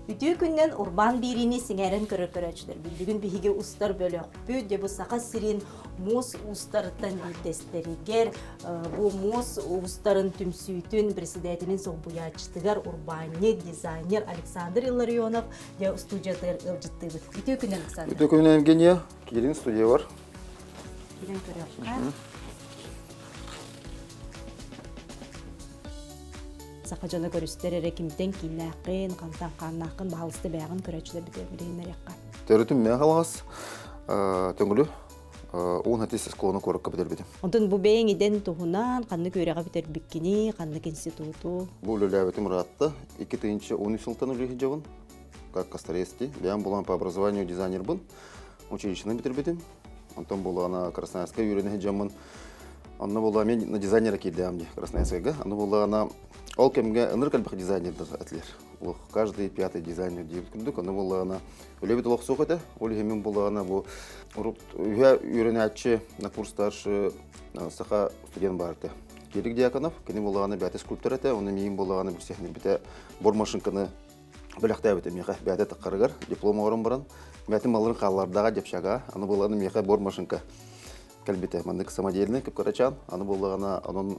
Үтүө күннэн урбаан биэриини сэҥээрэн көрөр көрөөччүлэрбит. Бүгүн биһиги устар бөлөхпүт, дьэ бу Саха сирин муос уустарыттан биирдэстэригэр бу муос уустарын түмсүүтүн председателин солбуйааччытыгар урбаанньыт, дизайнер Александр Илларионов дьэ студиятыгар ыалдьыттыыбыт. Үтүө күн Александр. Үтүө күнүнэн Евгения. Киирин студия бар. Киирин көрүөххэ. Саха дьоно көрүстэр эрэ кимтэн кииннээххин, хантан хааннааххын, баһаалыста бэйэҕин көрөөччүлэр билиһиннэриэххэ. Төрүтүм мэ халаҕас төҥүлү уун хатис оскуоланы куоракка бүтэрбитим. Онтон бу бэйэҥ идэн туһунан ханнык үөрэҕи бүтэрбиккиний, ханнык институту? Бу үлэлээбитим ыраатта. 2013 сылтан үлэлии сылдьабын. Как косторезти. Бэйэм булан по образованию дизайнербын. Училищены бүтэрбитим. Онтон буоллаҕына Красноярскай үөрэнэ сылдьаммын онно буоллаҕына мен на дизайнера киирдэҕим дии Красноярскайга. Аны буоллаҕына ол кэмҥэ ынырык элбэх дизайнердар этилэр. Олох каждый пятый дизайнер диэбит курдук. Аны буоллаҕына үлэбит олох суох этэ. Ол иһин мин буоллаҕына бу урут үһэ үөрэнээччи на курс старше саха студент баар этэ. Кирик Дьяконов, кини буоллаҕына бэйэтэ скульптор этэ, оны миигин буоллаҕына билсиһиннэрбитэ бор машинканы бэлэхтээбитэ миэхэ бэйэтэ таххарыгар диплом оҥорон баран бэйэтин малларын хааллардаҕа дьэпшага аны буоллаҕына миэхэ бор машинка кэлбитэ маннык самодельный кып-кырачаан аны буоллаҕына онон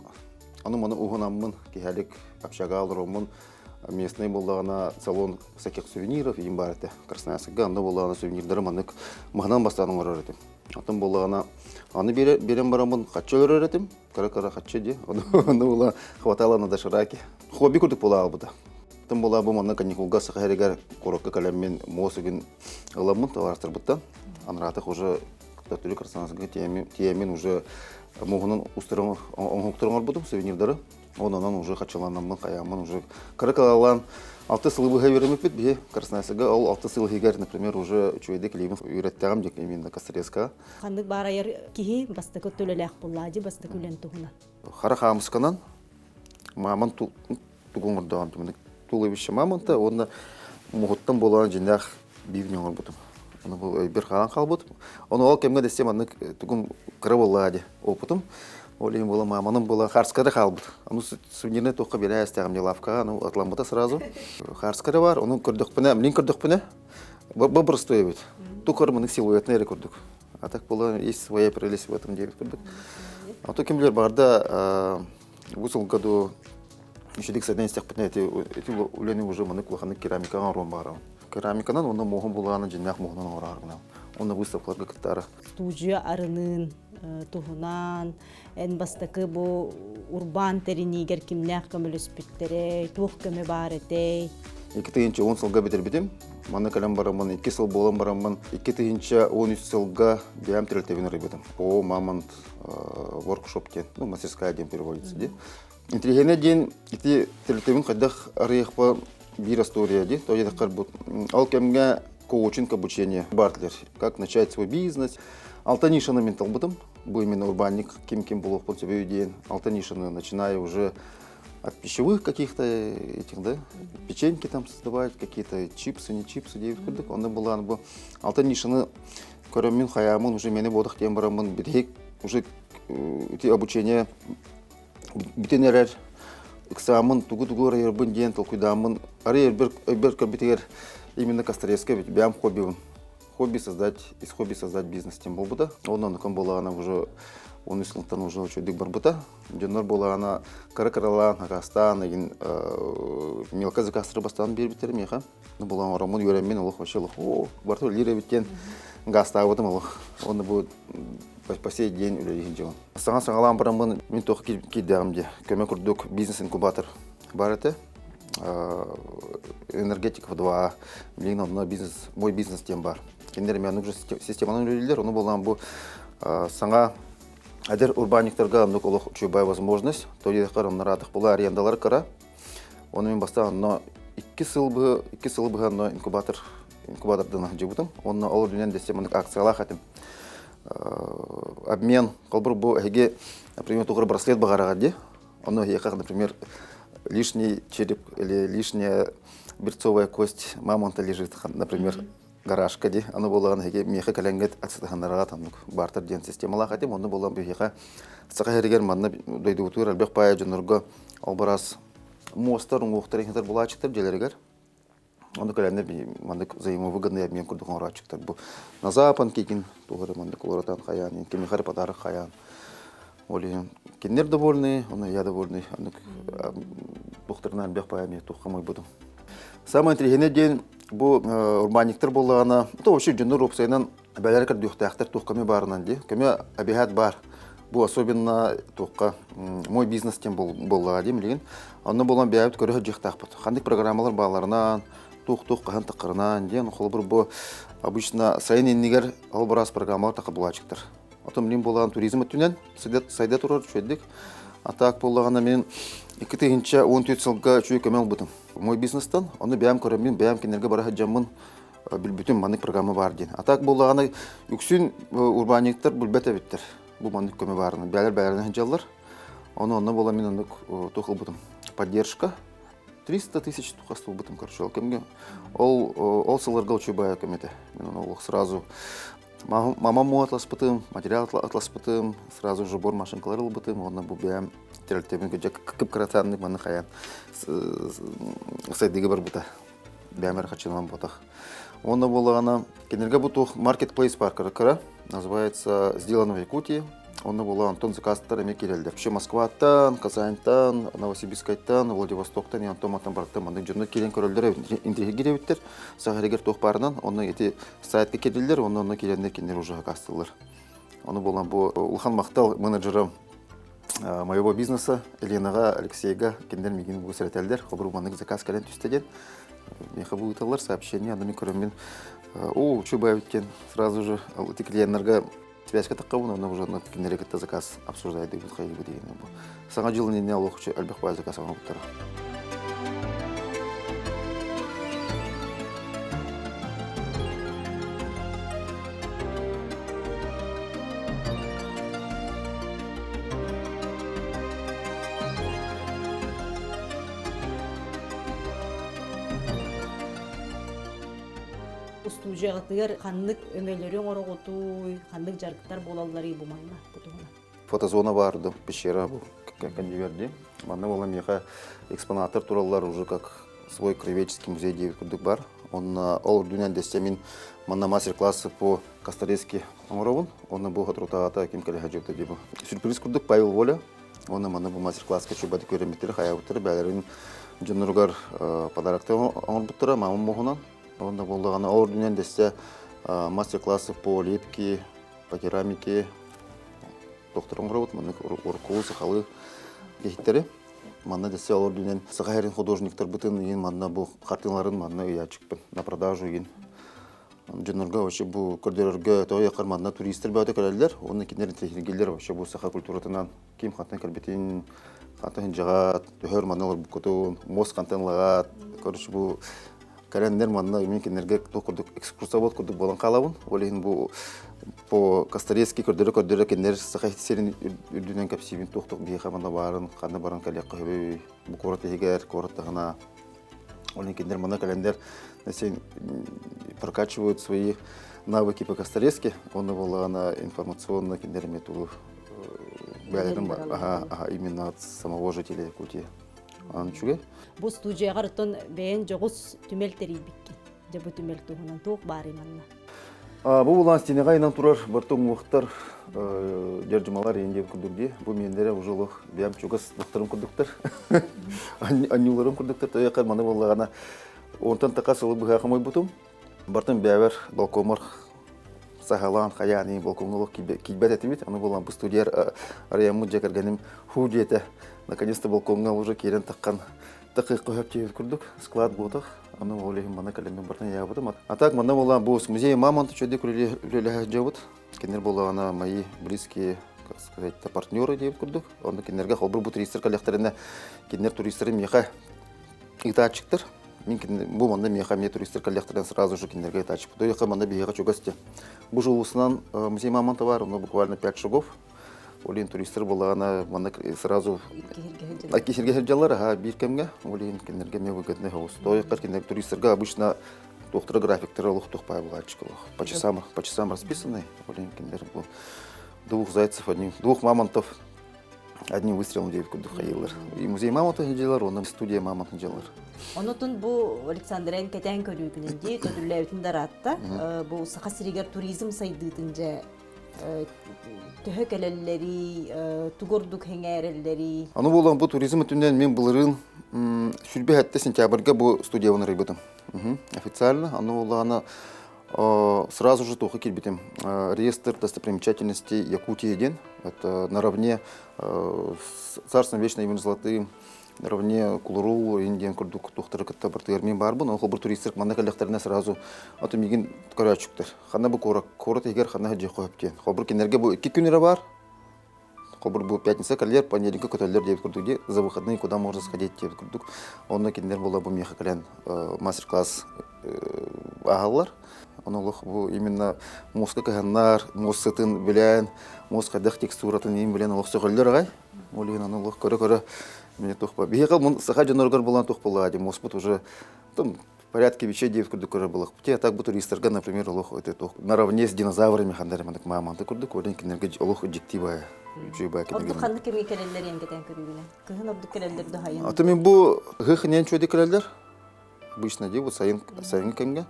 ону маны уһунаммын киһэлик общага олороммун местный буоллаҕына салон всяких сувениров им баар этэ Красноярскга онно буоллаҕына сувенирдары маннык маһынан бастаан оҥорор этим оттон буоллаҕына аны биэрэн бараммын хаччы өлөрөр этим кыра-кыра хаччы дии ону була хватало на дошираки хобби курдук буола аалбыта Тым була бу манна каникулга саха сиригэр куоракка кэлэммин муос үгүн ыламмын товарыстарбыттан анараатых уже төттөрү Красноярскга тиэмин уже муоһунан устарын оҥоһуктарын оҥорбутум сувенирдары онон уже хачыланаммын хайааммын уже кыра кылалаан алты сылы быһа үөрэммиппит биһи Красноярскга ол алты сыл иһигэр например уже үчүгэйдик илиибин үөрэттэҕим дьэ именно Кострецка Ханнык баарайар киһи бастакы төлөлөөх буллаадьы бастакы үлэн туһунан Хара хаамысканан мааман тугу оҥордоҕун түмүнүк туловище мамонта уонна муһуттан буолан дьиннээх биир оҥорбутум. Ону бу өйбөр хаалан хаалбыт. Ону ол кэмҥэ дэссе маннык тугум кыра буоллаа дии опытым. Ол иһин буола мааманым буола харскада хаалбыт. Ону сувенирный туохха биэрэ истэҕим дии лавкаҕа, ону атыламмыта сразу. Харскада бар, ону көрдөхпүнэ, мин көрдөхпүнэ, бу простой эбит. Тукар мынык силуэтный эрэ курдук. А так была есть своя прелесть в этом деле курдук. А то ким билэр барда бу сылга ду үчүдик саден истэхпитинэ эти эти үлэни уже маннык улаханнык керамикаҕа оҥоруон баҕарабын. Керамиканан уонна муоһун булааны дьиннээх муоһунан оҥороору гынабын. Уонна выставкаларга кыттаары. Студия арыныын туһунан эн бастакы бу урбаан тэриниигэр кимнээх көмөлөспүттэрэй, туох көмө баар этэй? 2010 сылга бүтэрбитим. Манна кэлэн бараммын, икки сыл буолан бараммын, 2013 сылга бэйэм тэрилтэбин арыйбытым. О, Мамонт воркшоп диэн, ну, мастерская диэн переводится дии. Интеллигенэ диэн ити тэрилтэбин хайдах арыйыахпа биир история дии. То диэтэххэр бу ол кэмҥэ коучинг обучение баар Как начать свой бизнес. Алта нишаны мен талбытым. Бу именно урбанник ким-ким буолуохпун сөбүй диэн. Алта нишаны начиная уже от пищевых каких-то этих, да, печеньки там создавать, какие-то чипсы, не чипсы, диэбит курдук. Онно булаан бу алта нишаны көрөммүн хайаамын уже мени буодах диэн бараммын бүтэһик уже ити обучение бүтэн эрэр ыксааммын тугу-тугу арыйарбын диэн толкуйдааммын арый өйбөр көрбүтүгэр именно Косторецкай бит бэйэм хоббибын хобби создать из хобби создать бизнес диэн буолбута онон оннукан буоллаҕына уже он үс сылтан уже үчүгэйдик барбыта дьоннор буоллаҕына кыра-кыралаан акаастаан игин мелко заказтары бастаан биэрбиттэр миэхэ ну буолан ороммун үөрэммин олох вообще олох оо барыта үлэлиир эбит диэн гаастаабытым олох уонна бу по сей день үлэлиир дьон саҥа саҥалаан бараммын мин туох киирдэҕим дии көмө курдук бизнес-инкубатор бар этэ энергетиков 2 билигин онно бизнес мой бизнес диэн бар кинилэр эмиэ уже системанан үлэлииллэр ону буолан бу саҥа эдэр урбаанньыктарга оннук олох үчүгэй возможность то диэтэххэр онно ыраатах була арендалар кыра Оны мен бастаан онно икки сыл быһы икки сыл быһы онно инкубатор инкубатордан сылдьыбытым. Онно ол үрдүнэн дэссе маннык акциялаах этим. Обмен холбур бу эһиги, например, тугур браслет баҕараҕа дии. Ону эһиэхэ, например, лишний череп или лишняя берцовая кость мамонта лежит, например, гаражка ди. Аны буоллаҕына эһиги миэхэ кэлэҥҥит ацетаханнараҕа таннык бартер диэн системалаах этим. Онно буолан биһиэхэ Саха сиригэр манна дойдубутугар элбэх баайа дьоннорго Ол барас муостар, уҥуохтар иһитэр булааччыктар дьиэлэригэр. Ону кэлэннэр маннык взаимовыгодный обмен курдук оҥорооччуктар бу на запад кигин туох эрэ маннык уларытан хайаан кимиэхэ эрэ подарок хайаан ол иһин кинилэр довольны, ону я довольный аннык туохтарынан элбэх паами туохха мойбутум. Самое интеллигентное диэн бу урбаанньыктар буоллаҕына, то вообще дьоннор уопсайынан бэлэр көрдүөхтээхтэр туох көмө баарынан дии. Көмө обеһаат баар. Бу особенно туохха мой бизнес диэн буоллаҕа дии билигин. Онно буолан бэйэбит көрө сылдьыахтаахпыт. Ханнык программалар баалларынан, туох-туох хаһан таххарынан диэн холобур бу обычно сайын иннигэр ол быраас программалар таха булаачыктар. Отон билин буолан туризм өттүнэн сайда турар үчүгэйдик. А так буоллаҕына мин 2014 сылга үчүгэй көмө ылбытым. Мой бизнестан, ону бэйэм көрөммүн, бэйэм кинилэргэ бара сылдьаммын билбитим маннык программа баар диэн. А так буоллаҕына үксүн урбаанньыктар билбэт эбиттэр. Бу маннык көмө баарынан. Бэйэлэр бэйэлэринэн сылдьаллар. Ону онно буола мин оннук туох ылбытым. Поддержка. 300 тысяч тухас ылбытым, короче, ол кэмгэ. Ол, ол сылларга учебая көмөтө. Мен оны олох сразу мамам му атласпытым, материал атласпытым, сразу же бор машинкалар ылбытым, уонна бу бэйэм тэрилтэбин кып-кыратааннык манны хайаан сайдыыга барбыта. Бэйэм эрэ хаччынан ботах. Уонна буоллаҕына, кинилэргэ бу туох маркетплейс бар кыра называется «Сделано в Якутии». Онно буола Антон заказтар эмиэ киирэллэр. Вообще Москваттан, Казаньтан, Новосибирскайтан, Владивостоктан и Антон мантан барыттан маннык дьоннор киирэн көрөллөр интириэһиргиир эбиттэр. Саха сиригэр туох баарынан, онно ити сайтка киирдилэр, онно онно киирэннэр кинилэр уже заказтыыллар. Ону буолан бу улахан махтал менеджерам моего бизнеса Еленаҕа, Алексейга кинилэр миигин бу сэрэтэллэр. Холобур маннык заказ кэлэн түстэ диэн. Миэхэ бу ыыталлар сообщение, аны мин көрөммүн оо, учуй диэн сразу же ити клиеннарга связька таххабын, онно уже кинилэри кытта заказ обсуждайдыыбыт хайыыбыт деген бу. Саҥа дьыл иннинэ олох элбэх баай заказ оҥорбуттара. Устуудьуйаҕытыгар ханнык өҥөлөрү оҥороҕутуй, ханнык дьарыктар буолалларый бу манна бу туһунан? Фотозона баар да, пещера бу кэннигэр Манна буолан миэхэ экспонаттар тураллар уже как свой краеведческий музей диэбит курдук бар. Онно ол үрдүнэн дэстэ мин манна мастер-классы по косторезке оҥоробун. Онно бу соторутааҕыта ким кэлэ сылдьыбыта дии бу. Сюрприз курдук Павел Воля. Онно манна бу мастер-класска чубаты көрөммүттэрэ, хайаабыттара, бэйэлэрин дьонноругар подарокты оҥорбуттара, мамам муоһунан. Онно буоллаҕына ол үрдүнэн дэстэ мастер-классы по лепке, по керамике доктор оҥоробут, маннык уруккулуу сахалыы иһиттэри. Манна дэссе ол үрдүнэн саха сирин художниктарбытын иин манна бу хартыыналарын манна ыйааччыкпын на продажу иин дьоннорго вообще бу көрдөрөргө тоҕо манна туристар бөҕөтө кэлэллэр уонна кинилэр интэриэһиргииллэр вообще бу саха культуратынан ким хантан кэлбитин хантан сылдьаҕат төһөр манна олорбуккутун муос хантан ылаҕат короче бу кэлэннэр манна мин кинилэргэ туох курдук экскурсовод курдук буолан хаалабын. Ол иһин бу по Косторецкий көрдөрө-көрдөрө кинилэр саха сирин үрдүнэн кэпсиибин туох-туох биһиэхэ манна баарын, ханна баран кэлиэххэ сөбүй, бу куорат иһигэр, куорат таһына. Ол иһин кинилэр манна кэлэннэр прокачивают свои навыки по Косторецке. Онно буоллаҕына информационно кинилэр эмиэ тугу бэйэлэрин аха именно от самого жителя Якутии. Аны үчүгэй. Бу студияҕар оттон бэйэҥ дьоҕус түмэл тэрийбиккин. Дьэ бу түмэл туһунан туох баарый манна? Бу булан стенеҕа инан турар барыта уҥуохтар дьардьымалар иин диэн курдук дии. Бу миэннэрэ уже олох бэйэм чугас дохторум курдуктар. Анньууларым курдуктар. Тойоқар маны буоллаҕына онтон така сылы быһа хомойбутум. Бартын бэйэбэр балкоммор саһалаан хайаан иин балкоҥҥа олох киирбэт этибит. Аны буолан бу студияр арыйаммыт дьэ кэргэним хуу диэтэ. Наконец-то балкоҥҥа уже киирэн таххан такыыкка хөп диэбит курдук склад буотах. Аны ол иһин манна кэлэммин бартын яабытым. А так манна буолан бу с музеем мамонта чөдүк үлэлэһэ дьабыт. Кинилэр буоллаҕына мои близкие как сказать партнеры диэбит курдук. Онно кинилэргэ холбур бу туристар кэллэхтэринэ кинилэр туристары миэхэ ыытааччыктар. Мин бу манна миэхэ эмиэ туристар кэллэхтэринэ сразу же кинилэргэ ыытааччыппыт. Ойохо манна биһиэхэ чугас дии. Бу уулуссанан музей мамонта бар, онно буквально пять шагов. Ол иһин туристар буоллаҕына манна сразу киһиргэ сылдьаллар, аха биир кэмҥэ. Ол иһин кинилэргэ эмиэ выгодный соҕус. Тоойуктар кинилэр туристарга обычно туохтара графиктара олох туох баай буолааччы По часам, по часам расписаны. Ол иһин кинилэр бу двух зайцев одним, двух мамонтов. Одним выстрелом диэбит курдук хайыылар. И музей мамонта дьылар, онно студия мамонта дьылар. Онотун бу Александрен кэтээн көрүүгүнэн дии төдүллээбитин дараатта. Бу Саха сиригэр туризм сайдыытын дьэ төһө кэлэллэрий, тугу ордук сэҥээрэллэрий? Аны буолан бу туризм өттүнэн мен былырыын 27 сентябрьга бу студиябын арыйбытым. Официально. Аны буоллаҕына сразу же туохха киирбитим. Реестр достопримечательностей Якутии диэн. Это наравне с Царством Вечным и Золотым, наравне Кулуру диэн курдук туохтары кытта бартыгар мин баарбын. Ол холбур туристар манна кэллэхтэринэ сразу аты миигин көрөөччүктэр. Ханна бу куорат, куорат иһигэр ханна сылдьыахха сөп диэн. Холбур кинилэргэ бу 2 күн эрэ баар. Холбур бу пятница кэллэр, понедельникка көтөллөр диэбит курдук дии. За выходные куда можно сходить диэбит курдук. Онно кинилэр буола бу миэхэ кэлэн мастер-класс ааһаллар. Ону олох бу именно муоска кыһаннар, муос сытын билэн, муос хайдах текстуратын иин билэн олох сөҕөллөр аҕай. Ол иһин аны олох көрө-көрө мне туох ба. Биһиэхэ саха дьонноругар булан туох буоллаҕа дии муоспут уже там в порядке вещей диэбит курдук көрөр буолуохпут. А так бу туристарга, например, олох это туох наравне с динозаврами хандар маннык мааманты курдук, олен кинилэргэ олох дьикти баа. Үчүгэй баа Ордук ханнык кэмҥэ кэлэллэр эҥгэтэн көрүүгүнэ? Кыһын ордук кэлэллэр да хайын? Аты мен бу ыһыах инэн чуөдэ кэлэллэр. Обычно дии бу сайын сайыҥҥы кэмҥэ.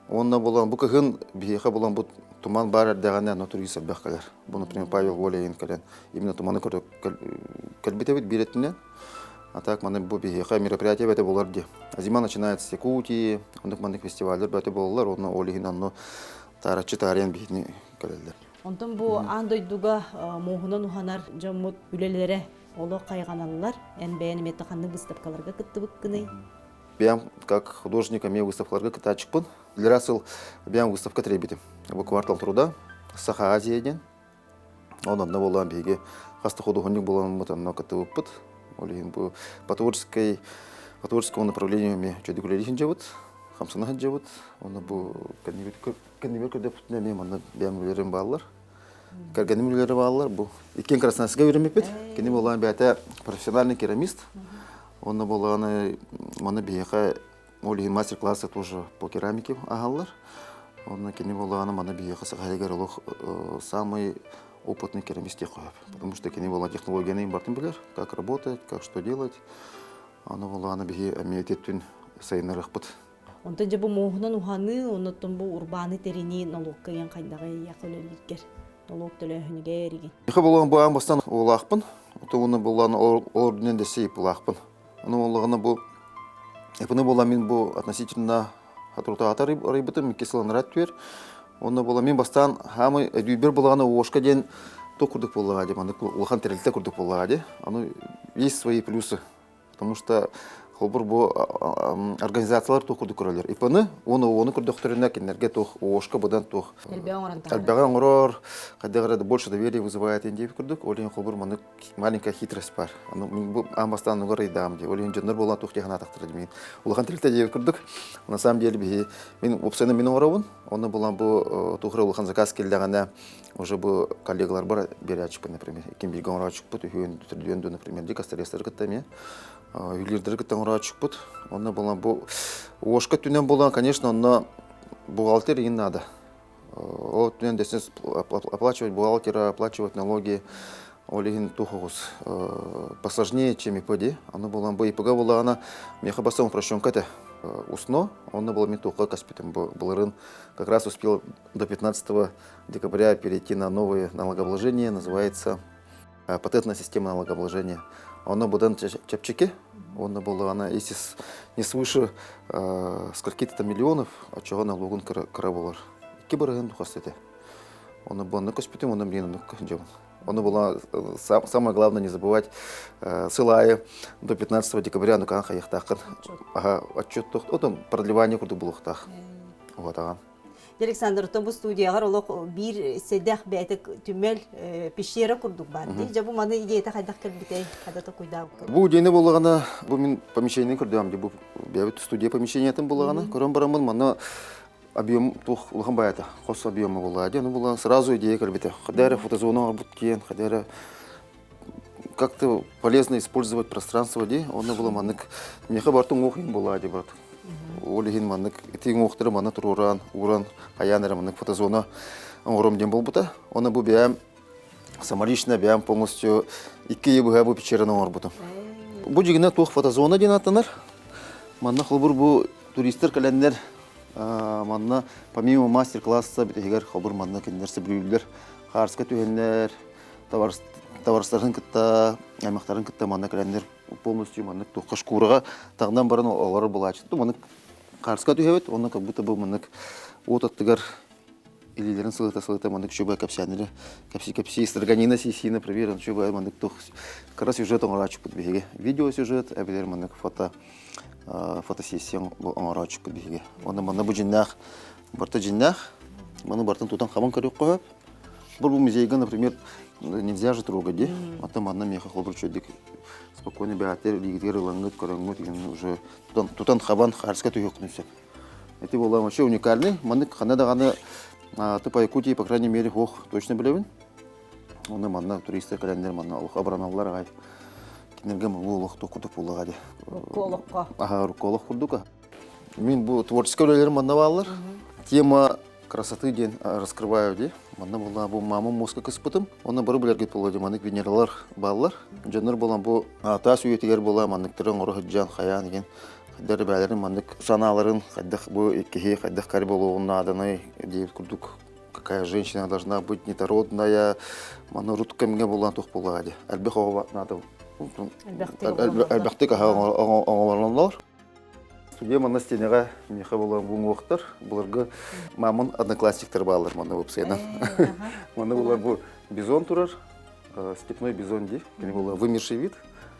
Уонна булан бу кыһын биһиэхэ булан бу туман баар эрдэҕинэ но турист элбэх кэлэр. Бу, например, Павел Воля кэлэн именно туманы көрө кэлбит эбит биир өттүнэн. А так маны бу биһиэхэ мероприятие бөтө болар дии. Зима начинается с Якутии, оннук маннык фестиваллар бөтө болалар, онно ол иһин онно таараччы таарыйан биһини кэлэллэр. Онтон бу аан дойдуга муоһунан уһанар дьоммут үлэлэрэ олох хайҕаналлар. Эн бэйэн эмиэ ханнык выставкаларга кыттыбыккыный? Бэйэм как художник эмиэ выставкаларга кытааччыкпын. Иллэрээ сыл бэйэм выставка тэрийбитим. Бу квартал труда Саха Азия диэн. Ол онно буолан биһиги хас да худуоһунньук буоламмыт онно кыттыбыппыт. Ол иһин бу по творческой по творческому направлению эмиэ чөдүк үлэлии сылдьабыт, хамсана сылдьабыт. Онно бу кэннибэр көрдөппүтүнэ эмиэ манна бэйэм үлэлэрим бааллар. Кэргэним үлэлэрэ бааллар. Бу иккиэн Красноярскка үөрэммиппит. Кини буолан бэйэтэ профессиональный керамист. Онно буоллаҕына манна биһиэхэ ол иһин мастер-классы тоже по керамике аһаллар. Онно кини буоллаҕына манна биһиэхэ Саха сиригэр олох самый опытный керамист диэххэ сөп. Потому что кини буолла технологияны барытын билэр, как работать, как что делать. Аны буоллаҕына биһи эмиэ ити сайыннарыахпыт. Онтон дьэ бу муоһунан уһаныы, оннуттан бу урбааны тэринии нолуокка ыйан хайдаҕый ыйаах үлэлииргэр, нолуок төлөөһүнүгэр игин. Миха буолан бу аан бастан уулаахпын, отугуна буллан ол ордунан дэсэ ипулаахпын. Ону буоллаҕына бу ипыны буолан мин бу относительно хатрутаатар арыйбытым икки сыл анараа түөр. Онно буолан мин бастаан хаамай өдүүбэр булаҕына уошка диэн туох курдук буоллаҕа дии, маннык улахан тэрилтэ курдук буоллаҕа дии. Аны есть свои плюсы. Потому что холбур бу организациялар туох курдук көрөллөр. ИП-ны уонна ООНу көрдөхтөрүнэ кинилэргэ туох ООшка быдан туох элбэҕи оҥорор, хайдах эрэ больше доверия вызывает диэбит курдук. Ол иһин холбур маннык маленькая хитрость бар. Аны бу аан бастаан нугар ыйдаам дии. Ол иһин дьоннор буолан туох дии санаатахтара дии. Улахан тэрилтэ диэбит курдук. На самом деле биһи мин уопсайынан мин оҥоробун. Онно булан бу туох эрэ улахан заказ кэллэҕинэ уже бу коллегаларбар биэрээччиппин, например, иккин бииргэ оҥорооччукпут, үһүөн, төрдүөн да, например, ди косторезтары кытта эмиэ ювелирдары кытта оҥорооччукпут. Онно буолан бу уошка өттүнэн буолан, конечно, онно бухгалтер игин надо. Ол өттүнэн дэсин оплачивать бухгалтера, оплачивать налоги, ол иһин туох оҕус посложнее, чем ИП ди. Ону буолан бу ИП-га буоллаҕына, миэхэ бастан упрощенка этэ. Усно, онно буолан мин туохха каспитим былырын как раз успел до 15 декабря перейти на новое налогообложение, называется патентная система налогообложения. Оно будан чэпчэки, онно буоллаҕына, если не свыше скольких-то миллионов, оччоҕо налогун кыра буолар. 2% тухас этэ. Оны буонна көспүтүм, оны блин, оннук дьабын. Ону была самое главное не забывать сыл до 15 декабря ну каан хайыахтааххын. Аха, отчет отом продлевание курдук булуохтаах. Вот аҕам. Александр, оттон бу студияҕар олох биир сэдэх бэйэтэ түмэл пещера курдук баар дии. Дьэ бу маны идеята хайдах кэлбитэй, хада токуйдаабыккын? Бу идеяны буллаҕына, бу мин помещениени көрдөм дии, бу бэйэбит студия помещениетын буллаҕына, көрөн бараммын манна объем туох улахан баайата, хос объема буллаа дии, ону буллаҕына сразу идея кэлбитэ. Хада эрэ фотозона оҥорбут диэн, хада эрэ как-то полезно использовать пространство дии, онно була маннык миэхэ бартын уох иһин буолаа дии брат. Ол иһин маннык ити уҥуохтары манна туруоран, ууран, хайаан эрэ маннык фотозона оҥором диэн буолбута. Оны бу бэйэм Самолично бэйэм полностью икки ыйы быһа бу пещераны оҥорбутум. Бу дьигинэ туох фотозона диэн ааттанар. Манна холобур бу туристар кэлэннэр манна помимо мастер-класса бүтүһүгэр холобур манна кинилэр сөбүлүүллэр хаарска түһэннэр товарыстарын кытта аймахтарын кытта манна кэлэннэр полностью маннык туохха шкураҕа таҕынан баран олорор булааччы маннык хаарска түһэбит уонна как будто бы маннык уот аттыгар илиилэрин сылыта-сылыта маннык чуба кэпсээннэри кэпсии-кэпсии строганина сии например он чуба маннык тух кыра сюжет оҥорооччуппут биһиги видеосюжет эбэтэр маннык фото фотосессия оҥорооччуппут биһиги уонна манна бу дьиннээх барыта дьиннээх маны бартын тутан хабан көрүөххэ сөп бу бу музейга например нельзя же трогать ди ата манна миэхэ холобур үчүгэйдик спокойно бээтэр илиигитигэр ылаҥҥыт көрөҥҥүт уже тутан хабан хаарска түһүөххүтүн сөп Ити буолла вообще уникальный. Маннык ханна даҕаны тупа Якутии, по крайней мере, ох, точно билэбин. Оны манна туристар кэлэннэр манна олох абыраналлар аҕай. Кинилэргэ бу олох курдук буоллаҕа дии. Рукколоххо. Аха, рукколох курдук. Мин бу творческий үлэлэрим манна бааллар. Тема красоты диэн раскрываю дии. Манна буолла бу мамам мозга кыспытым. Онно бары билэргит буолуо дии маннык венералар бааллар. Дьоннор буолан бу таас үйэтигэр буола манныктары оҥоро сылдьан хайаан деген хайдах бээлэрин маннык санааларын хайдах бу киһи хайдах кари буолуоҕун нааданый диир курдук какая женщина должна быть нетородная маны урут кэмҥэ буолан туох буолуоҕа дии элбэх оҕо наада элбэхтик аһа оҥолоноллор студия манна стенеҕэ миэхэ буолан бу уҥуохтар былыргы мамын одноклассниктар бааллар манна выпускайынан манна буолар бу бизон турар степной бизон дии кини буолла вымерший вид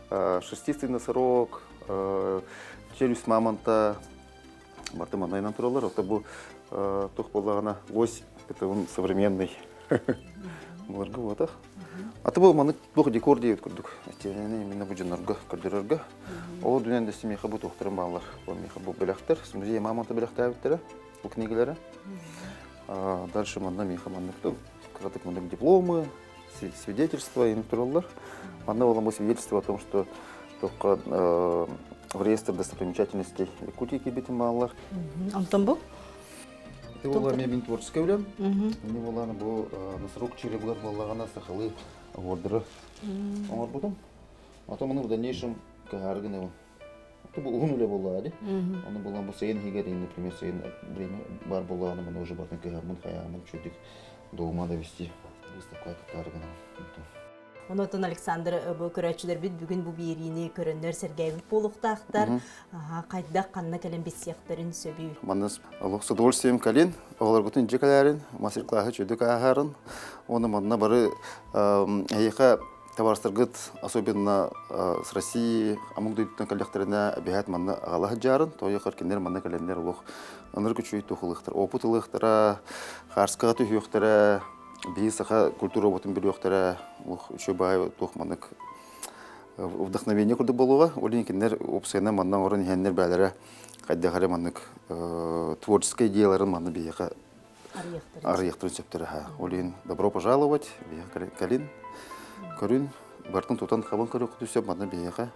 шерстистый носорог челюсть мамонта барты манайынан тураллар ото бу туох буоллаҕына лось это он современный былыргы буотах аты бу маннык туох декор диэбит курдук этиэнэ именно бу дьоннорго көрдөрөргө ол дүнэн дэсти миэхэ бу туохтарын бааллар бу миэхэ бу бэлэхтэр музей мамонта бэлэхтээбиттэрэ бу книгилэрэ дальше манна миэхэ маннык кыратык маннык дипломы свидетельства им тураллар. Манна буолан бу свидетельство о том, что только в реестр достопримечательностей Якутии киирбитин бааллар. Онтон бу? Это буолла эмиэ мин творческай үлэм. Мин буоллаҕына бу носорог чиребугар буоллаҕына сахалыы оһуордары оҥорбутум. Потом ону в дальнейшем кыһаары гынабын. Бу уһун үлэ буоллаҕа дии. Ону буолан бу сайын иһигэр, например, сайын время бар буоллаҕына, маны уже бартын кыһаммын, хайааммын үчүгдүк дома довести выставка кыттаары гынабын. Онотон Александр бу көрөөччүлэрбит бүгүн бу биэриини көрөннөр сэргээбит буолуохтаахтар. Хайдах ханна кэлэн билсиэхтэрин сөбүй? Манна олох с удовольствием кэлин, оҕолоргутун дьэ кэлээрин, мастер-классы чөдүк ааһарын, уонна манна бары эһиэхэ Табаарыстаргыт, особенно с России, омук дойдутуттан кэллэхтэринэ, эбэһээт манна аҕала сылдьаарын, тоойуохар кинилэр манна кэлэннэр олох ынырык үчүгэй туох ылыахтара, опыт ылыахтара, хаарскаҕа түһүөхтэрэ, биһи саха культура оботун билиэхтэрэ, олох үчүгэй баай туох маннык вдохновение курдук буолуоҕа. Ол иһин кинилэр уопсайынан манна оҥорон иһэннэр бээлэрэ хайдах эрэ маннык творческай идеяларын манна биһиэхэ арыйахтарын сөптөр аха. Ол иһин добро пожаловать, биһиэхэ кэлин, көрүн, бартын тутан хабан көрүөххүтүн сөп манна биһиэхэ.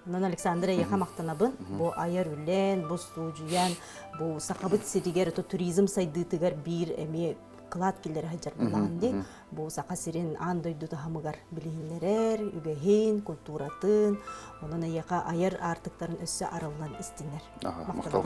Онон Александр эйиэхэ махтанабын. Бу айар үлэн, бу студиян, бу Сахабыт сиригэр, туризм сайдыытыгар биир эмиэ кылаат киллэрэ сылдьар буоллаҕын дии. Бу Саха сирин аан дойду таһымыгар билиһиннэрэр, үгэһин, культуратын, онон эйиэхэ айар аартыктарын өссө арыллан истиннэр. Махтал.